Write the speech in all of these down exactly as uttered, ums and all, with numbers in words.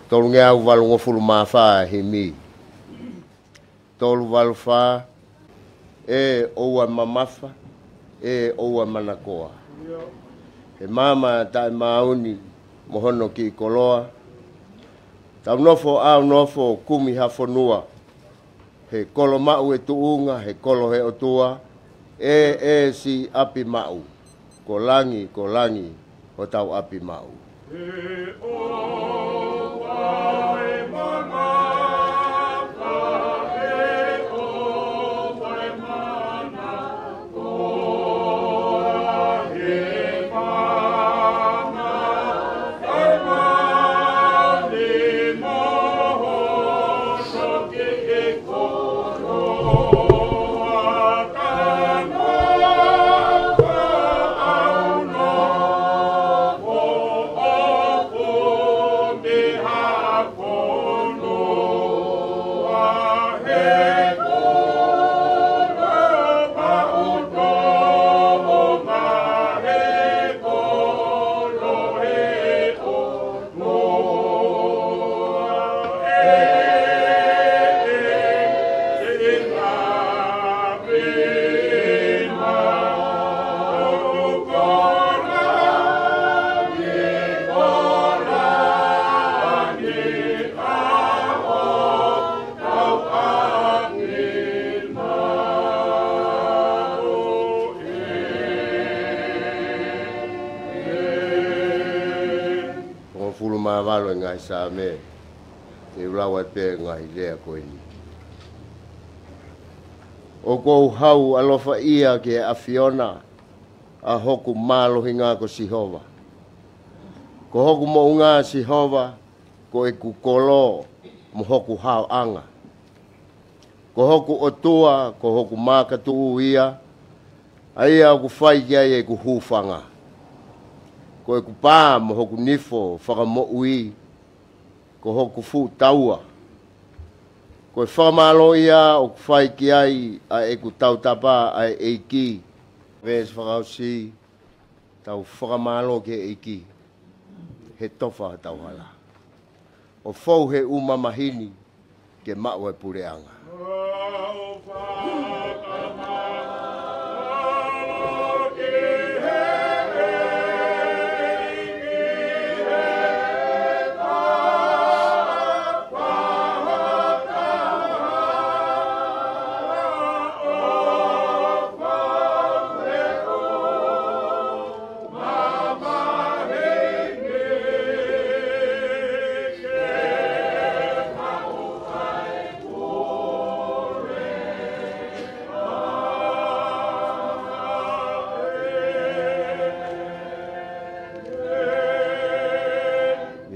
Tolungeau valungofulu mā fā himi. Tolu valu fā. ʻE ʻoua mamafa, ʻe ʻoua manakoa. He maama taʻemaʻu ni mo hono kiʻi koloa. Tau nofo ʻo nofo kumi ha fonua. He kolo maʻu ʻe tuʻunga, he kolo ʻe he ʻOtua, ʻe, ʻe siʻi ʻapi maʻu, ko langi, ko langi, hotau ʻapi maʻu. Hongofulu mā valu e ngaahi Saame, te u lau ai pē ngaahi lea ko eni. ʻOku ou hau ʻaloʻofa ia ki he ʻAfiona, ʻa hoku mālohinga ko Sihova. Ko hoku moʻunga Sihova, ko ʻeku kolo mo hoku haoʻanga. Ko hoku ʻOtua, ko hoku makatuʻu ia, ʻa ia ʻoku fai ki ai ʻeku hūfanga. Ko ʻeku pā mo hoku nifo fakamoʻui, ko hoku fuʻu taua. Ko e fakamālō ia ʻoku fai ki ai ʻa ʻeku tautapa ʻa e ʻEiki. Veesi fakaʻosi, tau fakamālō ki he ʻEiki, he tofa hotau hala. ʻO fou he ʻū mamahi ni ke maʻu e puleʻanga.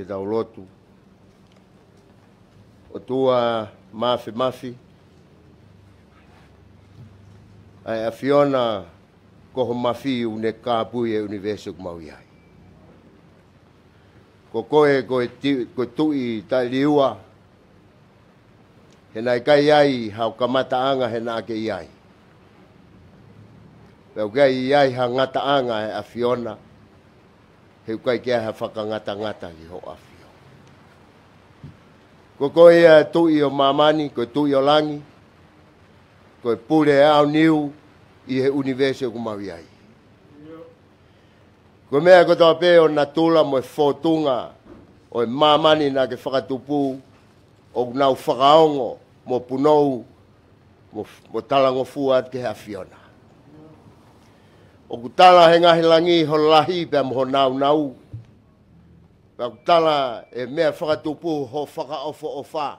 Ke tau lotu. ʻOtua Māfimafi, ʻa e ʻAfiona, ko ho mafi ʻoku ne kāpui e ʻunivēsi ʻoku mau ʻi ai. Ko koe ko e ti-, ko e Tuʻi taʻeliua, he naʻe ʻikai ai hao kamataʻanga he naʻa ke ʻi ai. Pea ʻoku ʻikai ʻi ai ha ngataʻanga ʻa e ʻAfiona, he ʻoku ʻikai ke ʻi ai ha fakangatangata ki hoʻo ʻAfio. Ko koe ia Tuʻi ʻo māmani, ko e Tuʻi ʻo langi, ko e pule ʻaoniu ʻi he ʻunivēsi ʻoku mau ʻi ai. Ko e meʻa kotoa pē ʻo natula mo e fōtunga ʻo e māmani naʻa ke fakatupu, ʻoku nau fakaongo mo punou mo, mo talangofua atu ki he ʻAfiona. ʻOku tala he ngaahi langi ho lahi pea mo ho nāunau. Pea ʻoku tala e meʻa fakatupu ho fakaʻofoʻofa.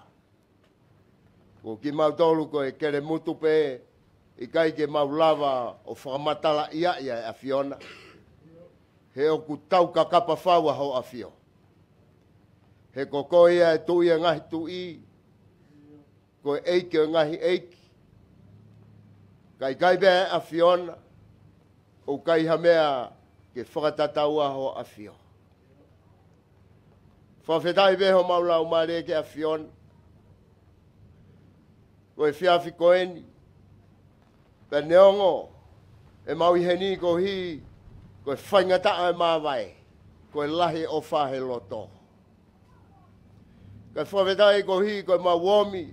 Ko kimautolu ko e kelemutu pē, ʻikai ke mau lava ʻo fakamatalaʻiaʻi ʻa e ʻAfiona. He ʻoku taukakapa fau ʻa hoʻo ʻAfio. He ko koe ia e Tuʻi ʻo e ngaahi tuʻi, ko e ʻEiki ʻo e ngaahi ʻeiki. Ka ʻikai pē ʻa e ʻAfiona, ʻoku ʻikai ha meʻa ke fakatatau ai hoʻo ʻAfio. Fakafetaʻi pē homau laumālie ki he ʻAfiona. Ko e efiafi ko eni, pea neongo ʻemau ʻi heni koeʻuhi ko e faingataʻa e māvae, ko e lahi e ʻofa he loto. Kae fakafetaʻi koeʻuhi ko ʻemau omi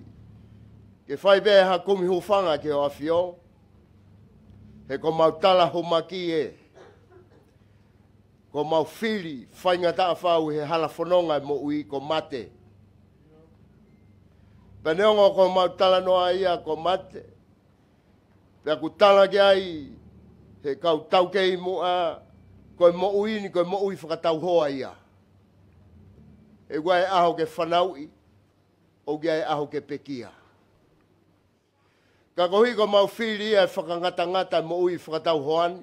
ke fai pē ha kumi hūfanga ki hoʻo ʻAfio. He ko homau tala humaki ē, ko homau fili faingataʻa fau he hala fononga ʻo e moʻui ko mate. Pea neongo ko homau talanoa ia ko mate, pea ʻoku tala ki ai ʻe he kau taukei muʻa, ko e moʻui ni ko e moʻui fakatauhoa ia. ʻOku ʻi ai e ʻaho ke fanauʻi, ʻoku ʻi ai e ʻaho ke pekia. Ka koeʻuhi ko homau fili ia ʻo fakangatangata e moʻui fakatauhoa ni,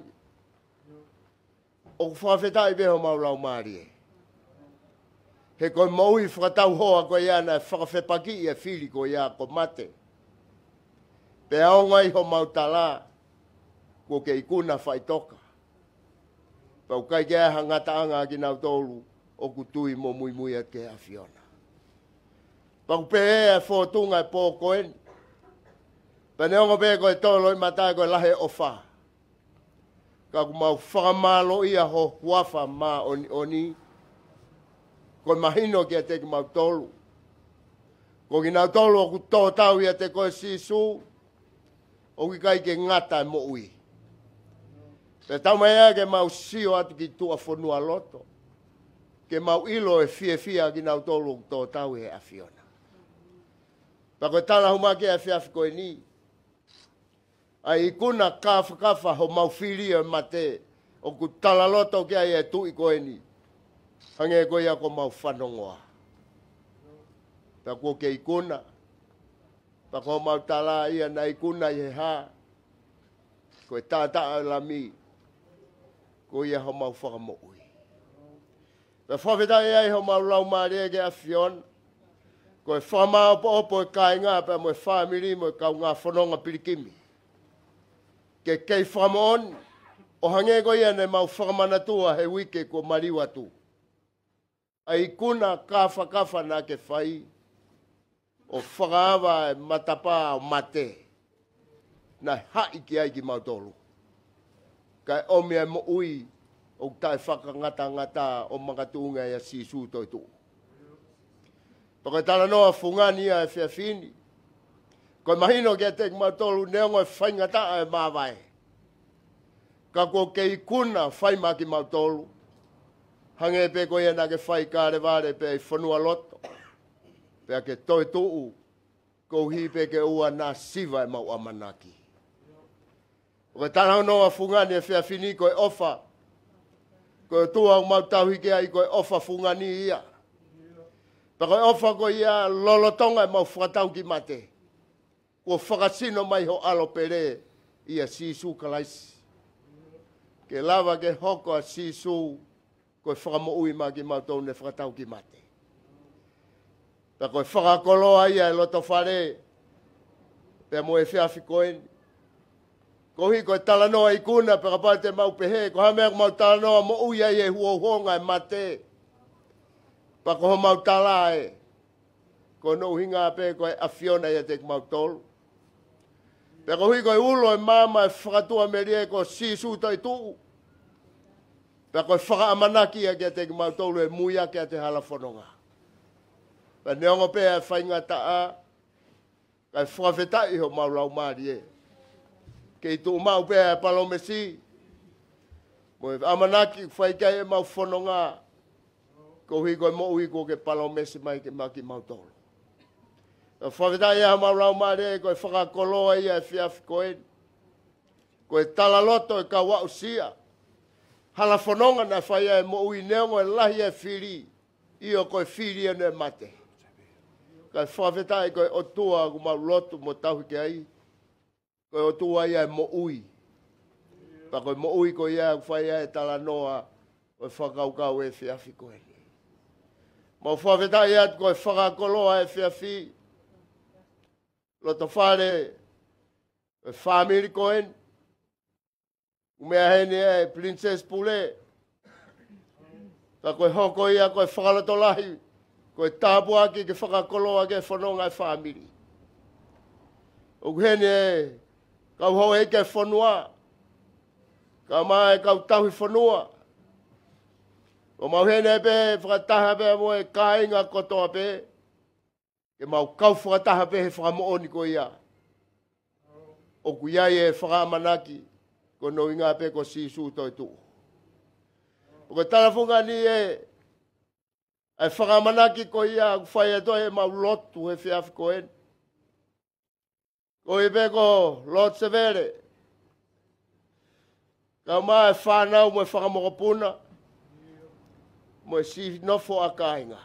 ʻoku fakafetaʻi pē homau laumālie. He ko e moʻui fakatauhoa ko ia naʻe fakafepakiʻi e fili ko ia ko mate. Pea ongo ai homau tala, kuo ke ikuna faʻitoka. Pea ʻoku ʻikai ke ʻi ai ha ngataʻanga ʻa kinautolu ʻoku tui mo muimui atu ki he ʻAfiona. Pea ʻoku pehē e fōtunga e pō ko eni. Pea neongo pē ko e toe loʻimata ko e lahi e ʻofa, ka ʻoku mau fakamālōʻia ho huafa māʻoniʻoni. Ko e mahino kiate kimautolu, ko kinautolu ʻoku tō tau ʻiate koe Sīsū, ʻoku ʻikai ke ngata e moʻui. Pea taumaiā ke mau sio atu ki tuʻa fonualoto, ke mau ʻilo e fiefia ʻa kinautolu ʻoku tō tau ʻi he ʻAfiona. Pea ko e tala humaki ʻa e efiafi ko eni, ʻa e ikuna kāfakafa homau fili ʻo e mate, ʻoku talaloto ki ai e tuʻi ko eni, hangē ko ia ko homau fanongoa. Pea kuo ke ikuna, pea ko homau tala ia naʻe ikuna ʻi he hā? Ko e taʻataʻa ʻo e Lami, ko ia homau fakamoʻui. Pea fakafetaʻi ai homau laumālie ki he ʻAfiona. Ko e fakamāopoopo e kāinga pea mo e fāmili mo e kaungā fononga pilikimi, ke kei fakamoʻoni, ʻo hangē ko ia ne mau fakamanatua he uike kuo maliu atu, ʻa e ikuna kāfakafa naʻa ke fai ʻo fakaava e matapā ʻo mate naʻe haʻi ki ai kimautolu, kae ʻomi e moʻui ʻoku taʻefakangatangata ʻo makatuʻunga ʻia Sīsū toetuʻu. Pea ko e talanoa fungani ia ʻo e efiafi ni, ko e mahino kiate kimautolu neongo e faingataʻa e māvae, ka kuo ke ikuna fai maʻa kimautolu, hangē pē ko ia naʻa ke fai ʻi Kalevale pea ʻi fonualoto, pea ke toetuʻu, koeʻuhi pē ke ʻoua naʻa siva ʻemau ʻamanaki. Ko e talanoa fungani e efiafi ni ko e ʻofa. Ko e ʻOtua ʻoku mau tauhi ki ai ko e ʻofa fungani ia. Pea ko e ʻofa ko ia lolotonga ʻemau fakatau ki mate, kuo fakasino mai ho ʻAlo pele ʻia Sīsū Kalaisi, ke lava ke hoko ʻa Sīsū ko e fakamoʻui maʻa kimautolu ne fakatau ki mate. Pea ko e fakakoloa ia e lotofale pea mo e efiafi ko eni. Koeʻuhi ko e talanoa ikuna, pea kapau te mau pehē ko e hā e meʻa ʻoku mau talanoa moʻui ai he huohuonga e mate, pea ko homau tala ē, ko hono ʻuhinga pē ko e ʻAfiona ʻiate kimautolu. Pea koeʻuhi ko e ulo e maama e fakatuʻamelie ko Sīsū toetuʻu, pea ko e fakaʻamanaki ia kiate kimautolu ʻe mui ʻaki ʻa e hala fononga. Pea neongo pē ʻa e faingataʻa, kae fakafetaʻi homau laumālie, kei tuʻu maʻu pē ʻa e palōmesi mo e ʻamanaki ʻoku fai ki ai ʻemau fononga, koeʻuhi ko e moʻui kuo ke palōmesi mai ke maʻa kimautolu. Pea fakafetaʻi ʻa homau laumālie, ko e fakakoloa ia e efiafi ko eni, ko e talaloto e kau aʻusia. Hala fononga naʻe fai ai e moʻui neongo e lahi e fili, ʻio ko e fili ʻene mate. Kae fakafetaʻi ko e ʻOtua ʻoku mau lotu mo tauhi ki ai, ko e ʻOtua ia e moʻui. Pea ko e moʻui ko ia ʻoku fai ai e talanoa ʻo e fakakaukau e efiafi ko eni. Mau fakafetaʻi atu ko e fakakoloa e efiafi, lotofale e fāmili ko eni, ʻoku meʻa heni e Princess Pule. Ka ko e hoko ia ko e fakalotolahi, ko e tāpuaki ke fakakoloa ki he fononga e fāmili. ʻOku heni e kau houʻeiki e fonua, kae ʻumaʻā e kau tauhi fonua. ʻOku mau heni pē fakataha pē mo e kāinga kotoa pē, ke mau kau fakataha pē he fakamoʻoni ko ia. ʻOku ʻi ai e fakaʻamanaki, ko hono ʻuhinga pē ko Sīsū toetuʻu. Ko e talafunga ni ē, ʻa e fakaʻamanaki ko ia ʻoku fai atu ai ʻemau lotu he efiafi ko eni. Ko ia pē ko Lord Sevele, kae ʻumaʻā e fānau mo e fanga mokopuna, mo e siʻi nofo ʻa kāinga.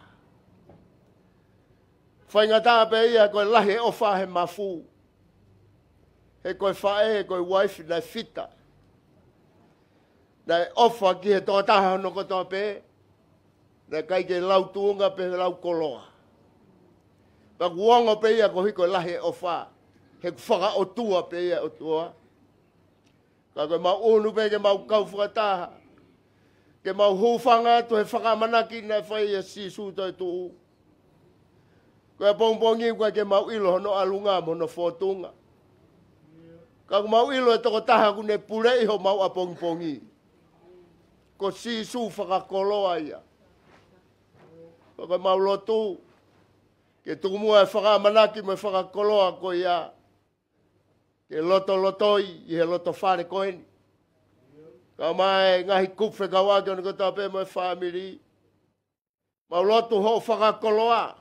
Faingataʻa pē ia ko e lahi e ʻofa he mafu. He ko e faʻē, ko e uaifi naʻe fita. Naʻe ʻofa ki he tokotaha hono kotoa pē. Naʻe ʻikai ke lau tuʻunga pe lau koloa. Pea ʻoku ongo pē ia koeʻuhi ko e lahi e ʻofa. He ʻoku fakaʻotua pē ia e ʻOtua. Ka ko ʻemau ʻunu pē ke mau kau fakataha. Ke mau hūfanga atu he fakaʻamanaki naʻe fai ʻe Sīsū toetuʻu. Ko e ʻapongipongi ʻoku ʻikai ke mau ʻilo hono ʻalunga mo hono fōtunga. Ka ʻoku mau ʻilo e tokotaha ʻoku ne puleʻi homau ʻapongipongi. Ko Sīsū fakakoloa ia. Pea ko ʻemau lotu, ke tuku muʻa e fakaʻamanaki mo e fakakoloa ko ia. Ke lotolotoi ʻi he loto fale ko eni. Kae ʻumaʻā e ngaahi kupu fekauʻaki hono kotoa pē mo e fāmili. Mau lotu hoʻo fakakoloa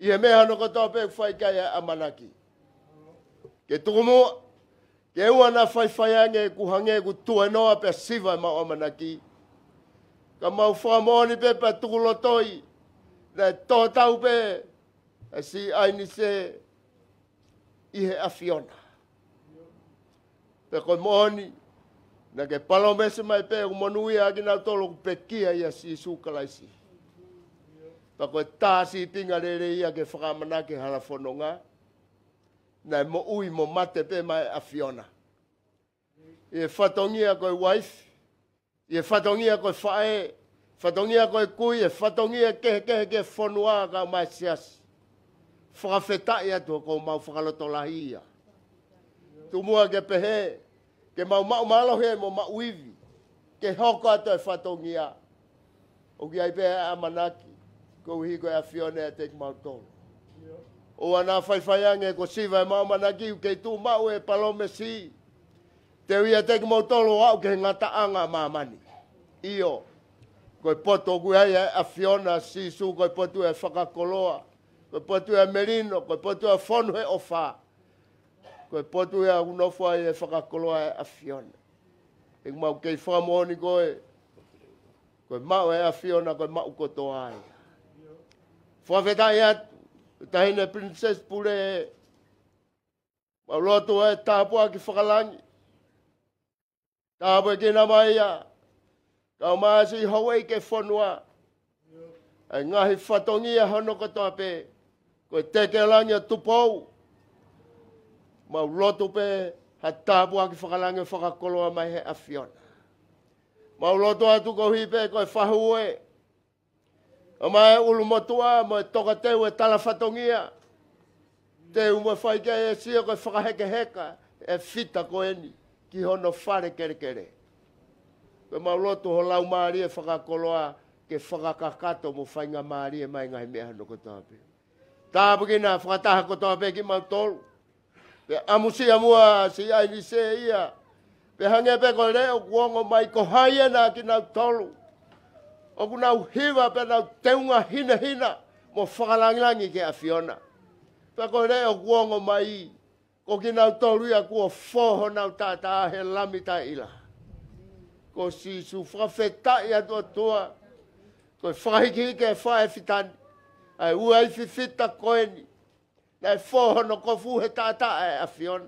ʻi he meʻa hono kotoa pē ʻoku fai ki ai e ʻamanaki. Ke tuku muʻa, ke ʻoua naʻa faifai ange ʻoku hangē ʻoku tuenoa pea siva ʻemau ʻamanaki. Ka mau fakamoʻoni pē pea tukulotoi, naʻe tō tau pē ʻa e siʻi ʻAinise ʻi he ʻAfiona. Pea ko e moʻoni, naʻa ke palōmesi mai pē ʻoku monūʻia ʻa kinautolu ʻoku pekia ʻia Sīsū Kalaisi. Pea ko e tā sīpinga lelei ia ke fakaʻamanaki he hala fononga. Naʻe moʻui mo mate pē maʻa e ʻAfiona. ʻI he fatongia ko e uaifi, ʻi he fatongia ko e faʻē, fatongia ko e kui, ʻi he fatongia kehekehe ki he fonua kae ʻumaʻā e siasi. Fakafetaʻi atu ko homau fakalotolahi ia. Tuku muʻa ke pehē, ke mau maʻu mālohi mo maʻu ivi, ke hoko atu e fatongia. ʻOku ʻi ai pē ʻa e ʻamanaki, koeʻuhi ko e ʻAfiona ʻiate kimautolu. ʻOua naʻa faifai ange ko siva ʻemau ʻamanaki, ʻoku kei tuʻu maʻu e palōmesi. Te u ʻiate kimoutolu ʻo aʻu ki he ngataʻanga ʻo māmani. ʻIo, ko e potu ʻoku ʻi ai e ʻAfiona, Sīsū, ko e potu ʻo e fakakoloa, ko e potu ʻo e melino, ko e potu ʻo e fonu he ʻofa, ko e potu ia ʻoku nofo ai e fakakoloa ʻo e ʻAfiona. ʻOku mau kei fakamoʻoni ko e, ko e maʻu ʻo e ʻAfiona, ko e maʻu kotoa ia. Fakafetaʻi atu, Taʻahine Princess Pule, mau lotu ʻa e tāpuaki fakalangi. Tāpuekina mai ia, kae ʻumaʻā siʻi houʻeiki e fonua. ʻA e ngaahi fatongia hono kotoa pē, ko e teke langi ʻo Tupou. Mau lotu pē ha tāpuaki fakalangi ʻo fakakoloa mai he ʻAfiona. Mau lotu atu koeʻuhi pē ko e fahu ē, ʻumaʻā e ʻulumotuʻa mo e tokateu e talafatongia. Teu mo fai ki ai e sio ko e fakahekeheka e fita ko eni ki hono fale kelekele. Ko ʻemau lotu ho Laumālie fakakoloa ke fakakakato mo faingamālie mai ngaahi meʻa hono kotoa pē. Tāpuekina fakataha kotoa pē kimautolu. Pea ʻamusia muʻa siʻi ʻAinise ia. Pea hangē pē ko e leʻo ʻoku ongo mai, ko hai ena kinautolu ʻoku nau hiva pea nau teunga hinehina mo fakalangilangi ki he ʻAfiona. Pea ko e leʻo ʻoku ongo mai, ko kinautolu ia kuo fō honau taʻataʻa he Lami taʻeʻila. Ko Sīsū, fakafetaʻi atu ʻOtua. Ko e fakahikihiki e faʻē fita ni, ʻa e uaifi fita ko eni. Naʻe fō hono kofu he taʻataʻa e ʻAfiona.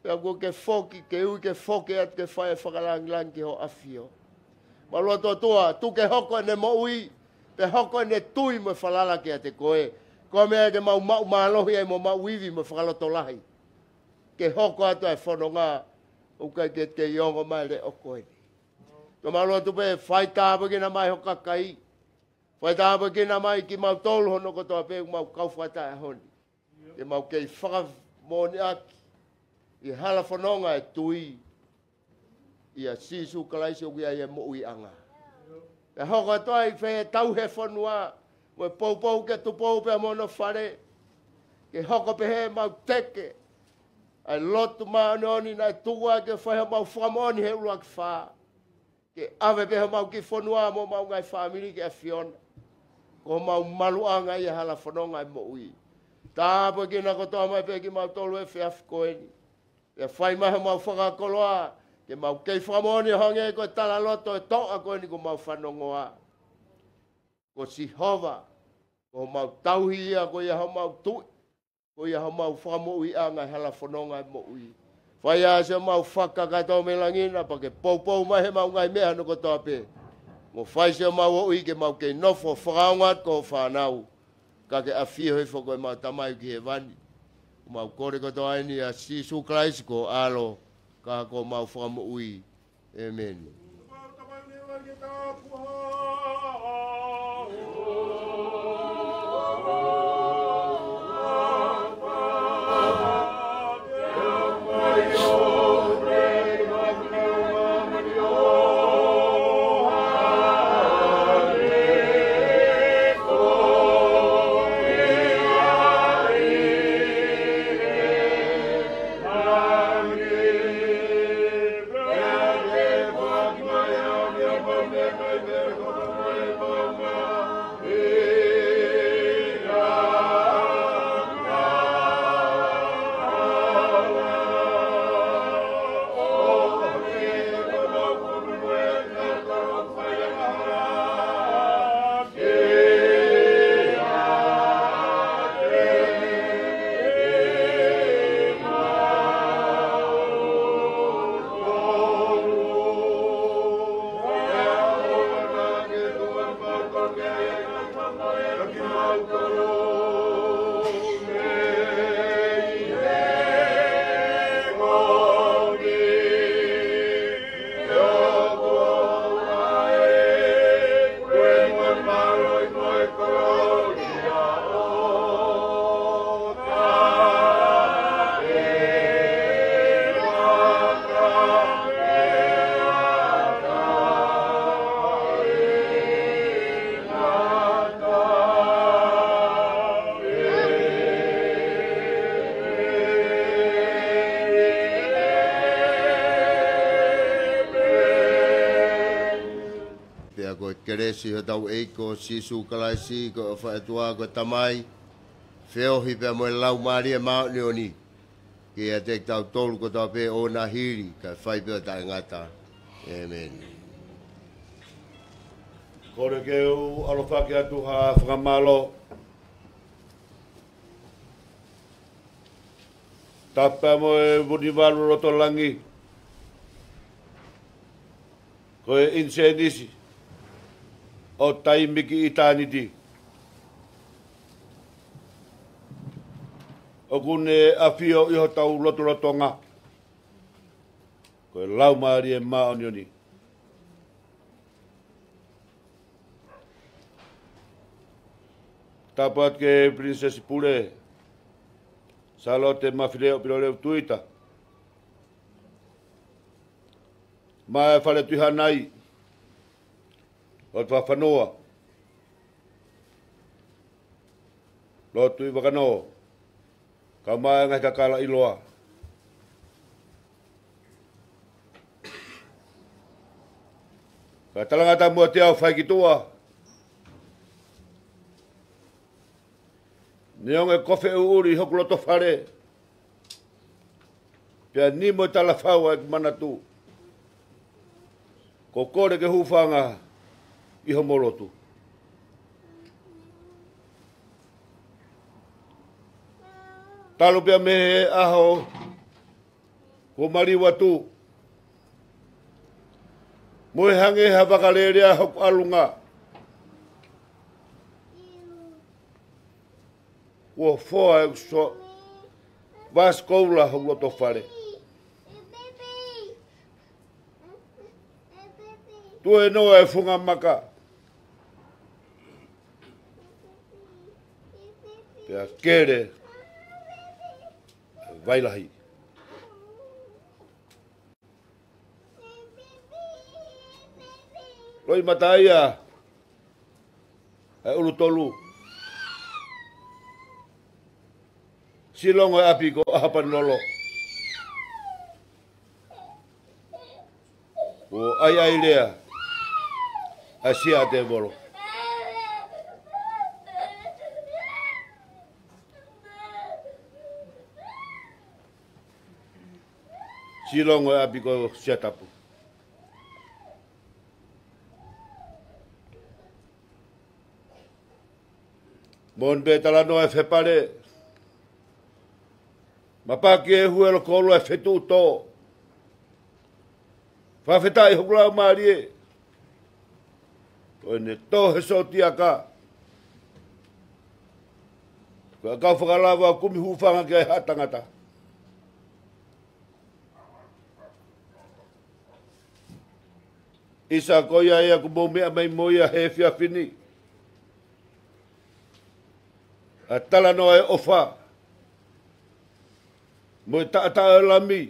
Pea kuo ke foki, ke ui ke foki atu ke fai e fakalangilangi ki ho ʻAfio. Mau lotu ʻOtua, tuku ke hoko ʻene moʻui, pea hoko ʻene tui mo e falala kiate koe. Ko e meʻa ke mau maʻu mālohi ai mo maʻu ivi mo fakalotolahi. Ke hoko atu ʻa e fononga, ʻoku ʻikai ke kei ongo mai leʻo ko eni. Ka mau lotu pē, fai tāpuekina mai ho kakai. Fai tāpuekina mai kimautolu hono kotoa pē ʻoku mau kau fakataha he ʻaho ni. Ke mau kei fakamoʻoniʻaki ʻi he hala fononga e tui ʻia Sīsū Kalaisi ʻoku ʻi ai e moʻuiʻanga. Pea hoko atu ai fē tau he fonua, mo e poupou kia Tupou pea mo hono fale, ke hoko pehē ʻemau teke ʻa e lotu māʻoniʻoni naʻe tuku ai ke fai haʻamau fakamoʻoni he ʻuluaki fā. Ke ʻave pē homau kiʻi fonua mo homau ngaahi fāmili ki he ʻAfiona. Ko homau maluʻanga ia he hala fononga ʻo e moʻui. Tāpuekina kotoa mai pē kimautolu he efiafi ko eni. Pea fai mai homau fakakoloa, ke mau kei fakamoʻoni ʻo hangē ko e talaloto ʻo e toʻa ko eni kuo mau fanongoa. Ko Sihova, ko homau tauhi ia, ko ia homau tuʻi, ko ia homau fakamoʻuiʻanga he hala fononga ʻo e moʻui. Fai ā siʻomau fakakakato mei langi na pea ke poupou mai heʻemau ngaahi meʻa hono kotoa pē. Mo fai siʻomau ʻoʻi ke mau kei nofo fakaongo atu ko hoʻo fānau. Ka ke ʻafio hifo ko ʻemau Tamai ʻoku ʻi hēvani. Mau kole kotoa eni ʻia Sīsū Kalaisi ko ho ʻAlo, ka ko homau Fakamoʻui. ʻĒmeni. Pea ko e kelesi ʻa hotau ʻEiki ko Sīsū Kalaisi, ko e ʻofa ʻa e ʻOtua ko e Tamai, feohi pea mo e Laumālie Māʻoniʻoni, ke ʻiate kitautolu kotoa pē ʻo ʻoua naʻa hili, kae fai pē ʻo taʻengata. ʻĒmeni. Kole ke u ʻalofaki atu ha fakamālō. Tapu mo e Vunivalu Lotolangi, ko e ʻinisēnisi ʻo taimi ki ʻitāniti, ʻoku ne ʻafio ʻi hotau lotolotonga, ko e Laumālie Māʻoniʻoni. Tapu atu ki he Pilinisesi Pule, Sālote Mafileʻo Pilolevu Tuita, mo e Fale Tuʻi Hanai, Lotu Fafanua, Lotu Tuʻi Vakanō, kae ʻumaʻā e ngaahi kakala ʻiloa. Kae talangata muʻa ʻa e ʻofa ki tuʻa. Neongo e kofe ʻuliʻuli hoku loto fale, pea nimo e talafau ʻa ʻeku manatu, ʻoku ou kole ke u hūfanga ʻi hoʻomo lotu. Talu pea mei he ʻaho kuo maliu atu, mo e hangē ha vakalelea hoku ʻalunga, kuo foa ʻeku so-, vasi koula hoku loto fale. Tuenoa e funga maka, pea kele vai lahi. Loʻimata ia ʻa e ʻulu tolu. Silongo e ʻapi ko ʻAhapanilolo. Ko e ʻaiʻai lea ʻa Siaʻatēvolo. Silongo e ʻapi ko Siatapu. Moʻoni pē talanoa e fepale. Mapaki e huelo kolo e fetuʻutō. Fakafetaʻi hoku laumālie. Ko ʻene tō he sōtiaka. Ko e ʻakau fakalava ʻo kumi hūfanga ki ai ha tangata. ʻIsa ko ia ia kuo mou meʻa mai mo ia he efiafi ni. ʻA e talanoa e ʻofa. Mo e taʻataʻa e lami.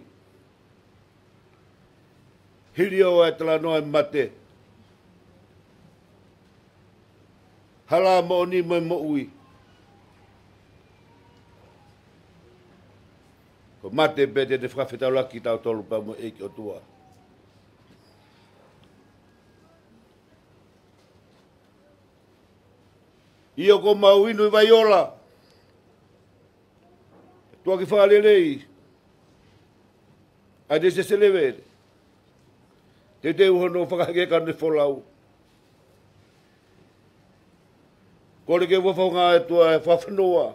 Hili ʻo e talanoa e mate. Hala moʻoni mo e moʻui. Ko e mate pē te ne fakafetaulaki kitautolu pea mo e ʻEiki ʻOtua. ʻIo, kuo mau inu ʻi Vaiola. Tuʻaki fakalelei. ʻA e te sese levele. Te te uho no fakaheke ka ne folau. Kole ke ua faunga e tua e fafanua.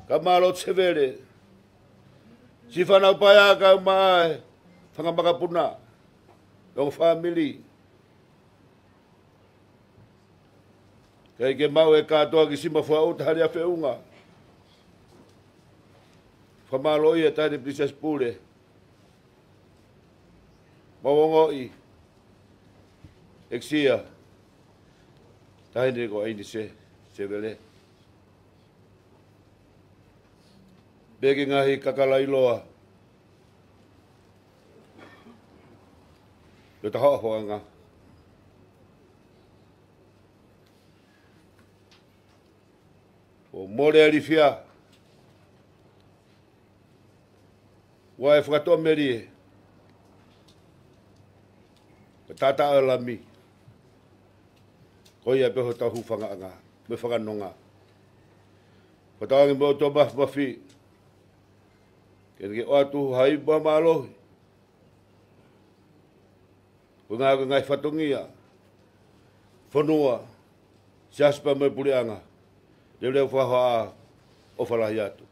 Ka mālō te sevele. Si fanau paea ka ma e fanga makapuna. Longo fāmili. Kae ke maʻu e kātoa ki sima fua uta hali a feunga. Fakamālō ia tahi ni Princess Pule. Mauongoʻi. ʻEkisia. Tahi ni ko ʻAinise. Sevele. Pea ki he ngaahi kakala ʻiloa. Lo taho hoanga. ʻO mole alifia. Ua e fakatoa melie. Ko e tata o lami. Ko ia pē hotau hūfangaʻanga. Mo e fakanonga. Ko tau ange mo e ʻOtua mafimafi. Ke ne ke ʻoatu ha ipu mālohi. Ko e ngaahi, ko e ngaahi fatongia. Fonua. Siasi pea mo e puleʻanga. Leuleu fakahoa ʻofa lahi atu.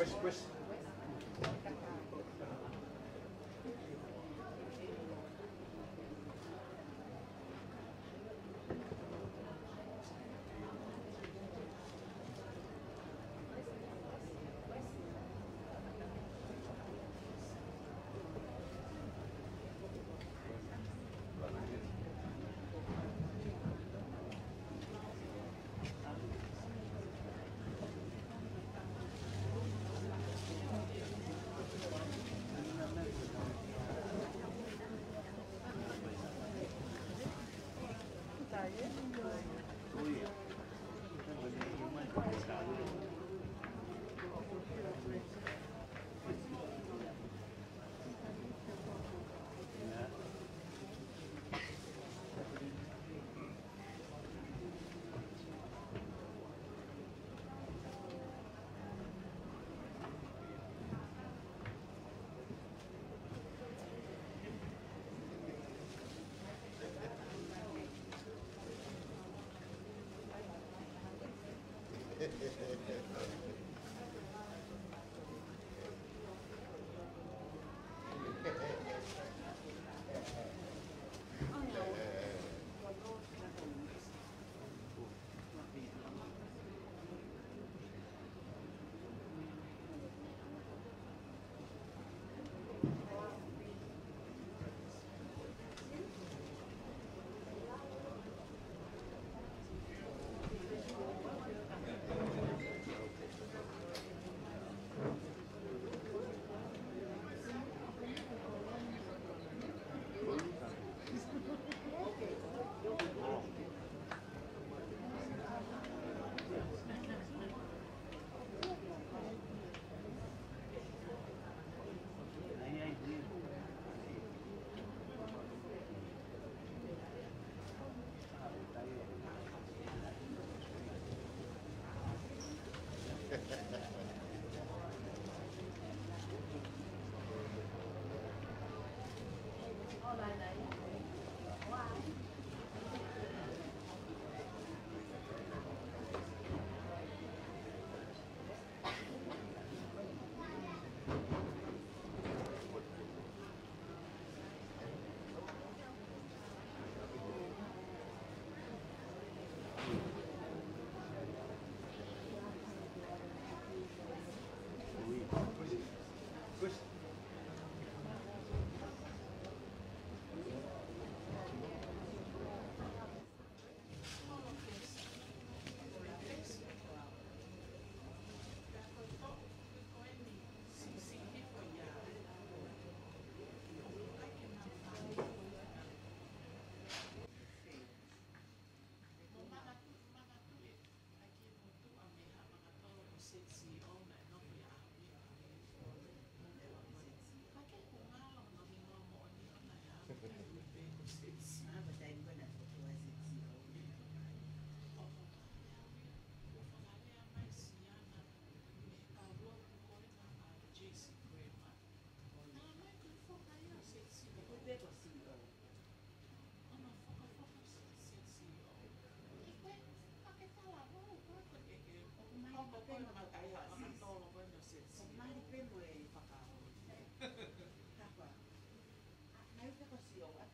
Pues, pues.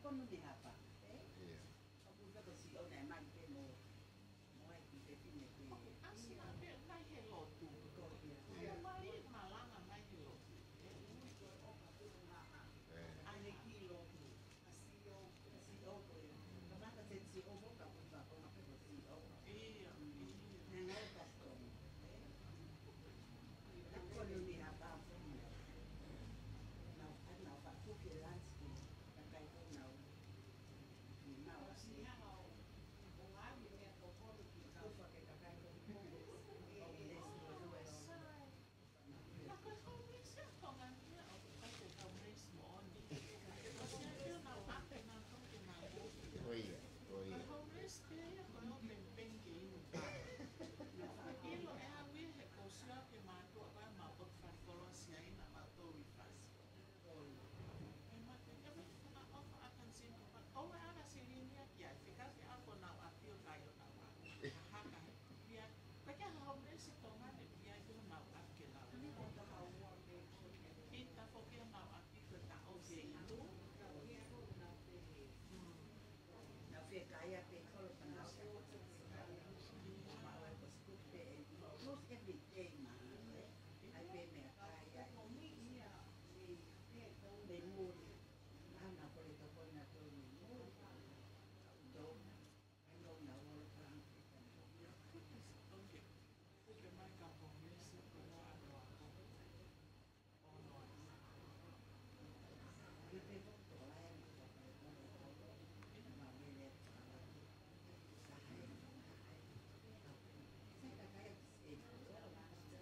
Ko ʻene hapa, ē? ʻIo. ʻOku ʻikai ko e C E O naʻe mali pē mo, mo e kiʻi fefine pē. ʻOku ʻasi mai pē mai he lotu. Ko ia. Ko ia. Mali malanga mai he lotu. Ē, ui ko e ʻofa ko e maha. Ē. ʻA e kiʻi lotu. ʻA e C E O, ʻa e C E O ko e. Kamata te C E O ko ka ko ka ko ka ko C E O. ʻIo, ʻio. Naʻe ngalo ka ko. Ē. Ka ko ʻene hapa ko ʻene. Nau, nau faʻa kuke lansi. Ka kai ko nau. Ko ia, ko ia. Ē, ma te ke me fakaʻofa ʻa Kanisini, ʻoua ʻe ʻaka silini ia ki ai, fika ke ʻalu ko nau ʻapi ʻo kai ʻo nau ʻapi. Haka, ia, pea ke ha homeless Tonga ne pia ki honau ʻapi ke nau. ʻIta foki honau ʻapi ko e taʻo ke inu. Mm. Nau fie kai ʻapi kolo ka nau. Maʻu ai ko e scoop pē, close every day ma. ʻAi pē meʻakai ai. Mei muli. ʻA na ko le toko na tau ni mo. Tau na. ʻAi tau na o le ka. Ia, kuki, okay. Kuki mai ka ko mesi ko loa loa ko. O loa. Ia pe ko ko la e ko ko ko ko. Ina ma mele. Sa hai, sa hai. Sa ka kai e ko la sa hai.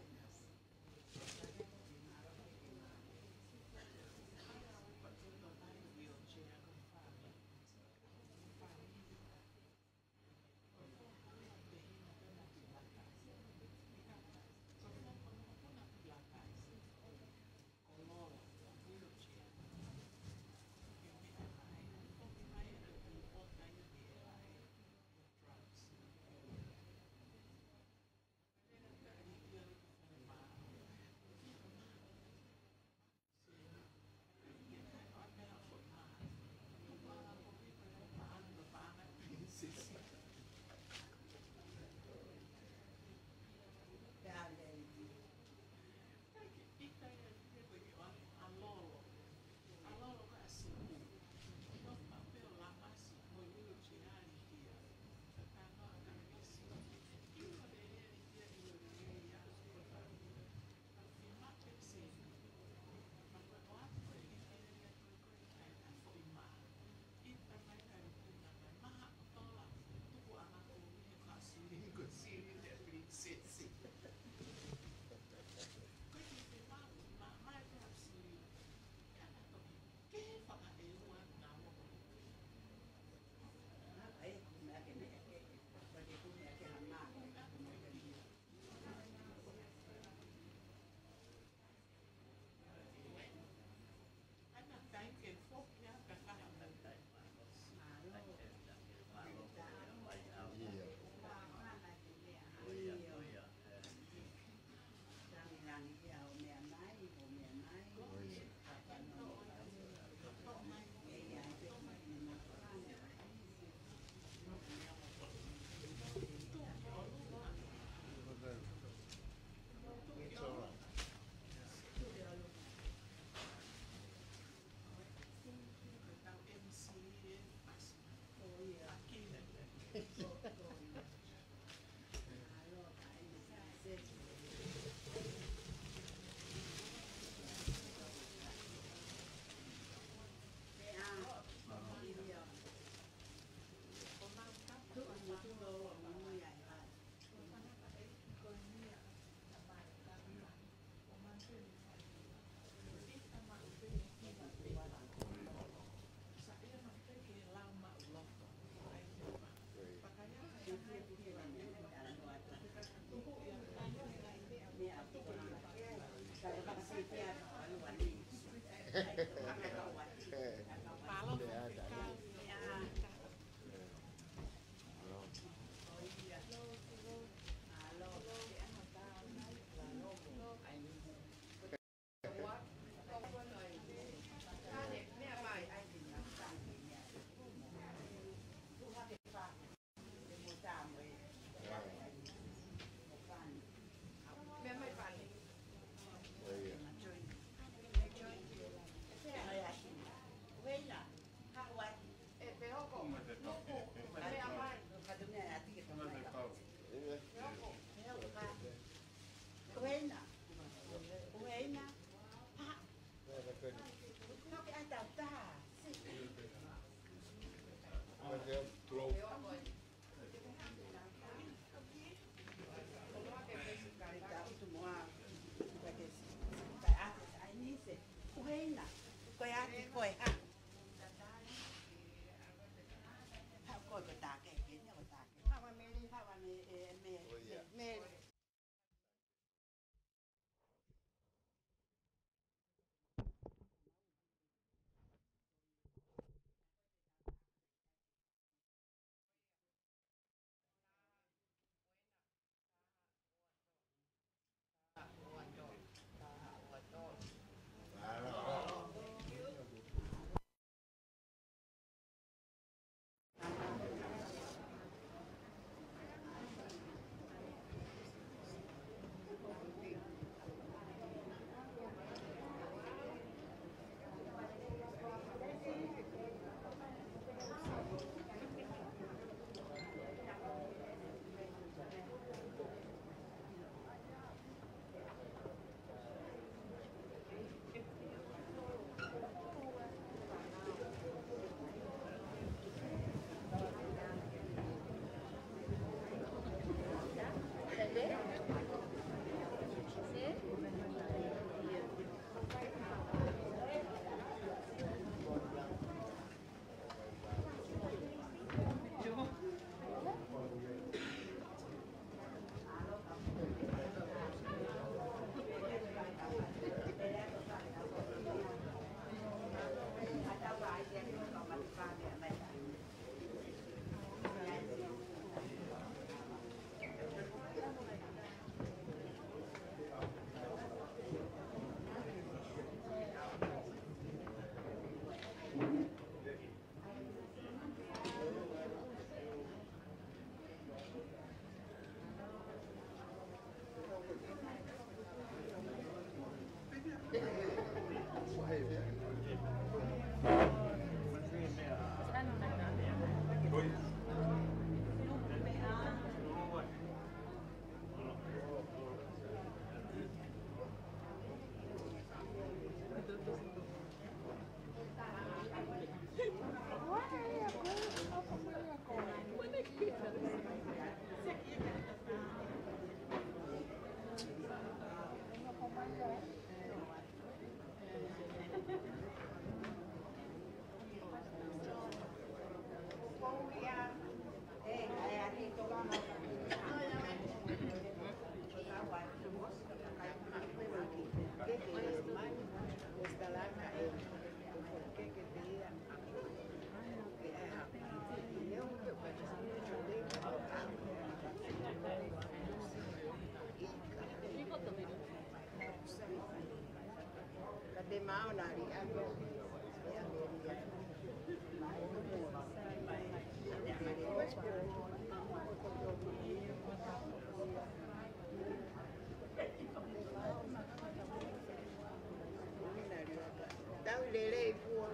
Tau lelei pua.